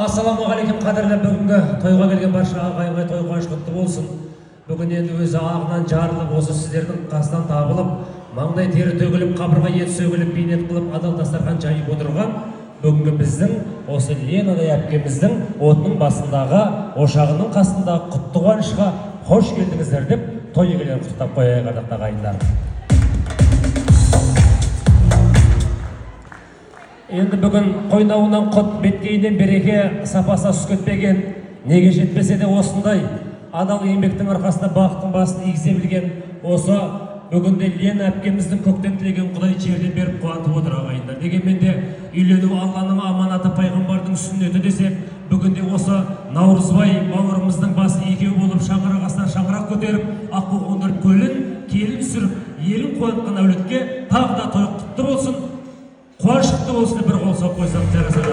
Ассалаумағалейкум, қадірлі бүгінгі тойға келген барша ағайынға той қуаныш құтты болсын. Бүгін енді өзі ағынан жарылып, осы сіздердің қасынан табылып, маңдай тері төгіліп, қабырға ет сөгіліп, бейнет қылып, адал дастархан жайып отырған бүгінгі біздің осы Ленадай әпкеміздің отының басындағы, ошағының қасындағы құтты қуанышқа қош келдіңіздер деп той иелерін құттықтап қояйық, ардақты ағайындар. Енді бүгін қойнауынан құт, беткейінен береке, сапасына түс кетпеген, неге жетпесе де осындай адал еңбектің арқасында бақыттың басын игізе білген осы бүгінде Лена әпкеміздің көктен тілеген Құдай жерден беріп қуантып отыр, ағайындар. Дегенмен де үйлену Алланың аманаты, пайғамбардың сүннеті десек, бүгінде осы Наурызбай бауырымыздың басы екеу болып, шаңырақ астынан шаңырақ көтеріп, аққу қондырып, көлін келін түсіріп, елін қуантқан әулетке тағы да той құтты болсын, қуаныш құтты болсын деп бір қол соғып қойсақ жарасар.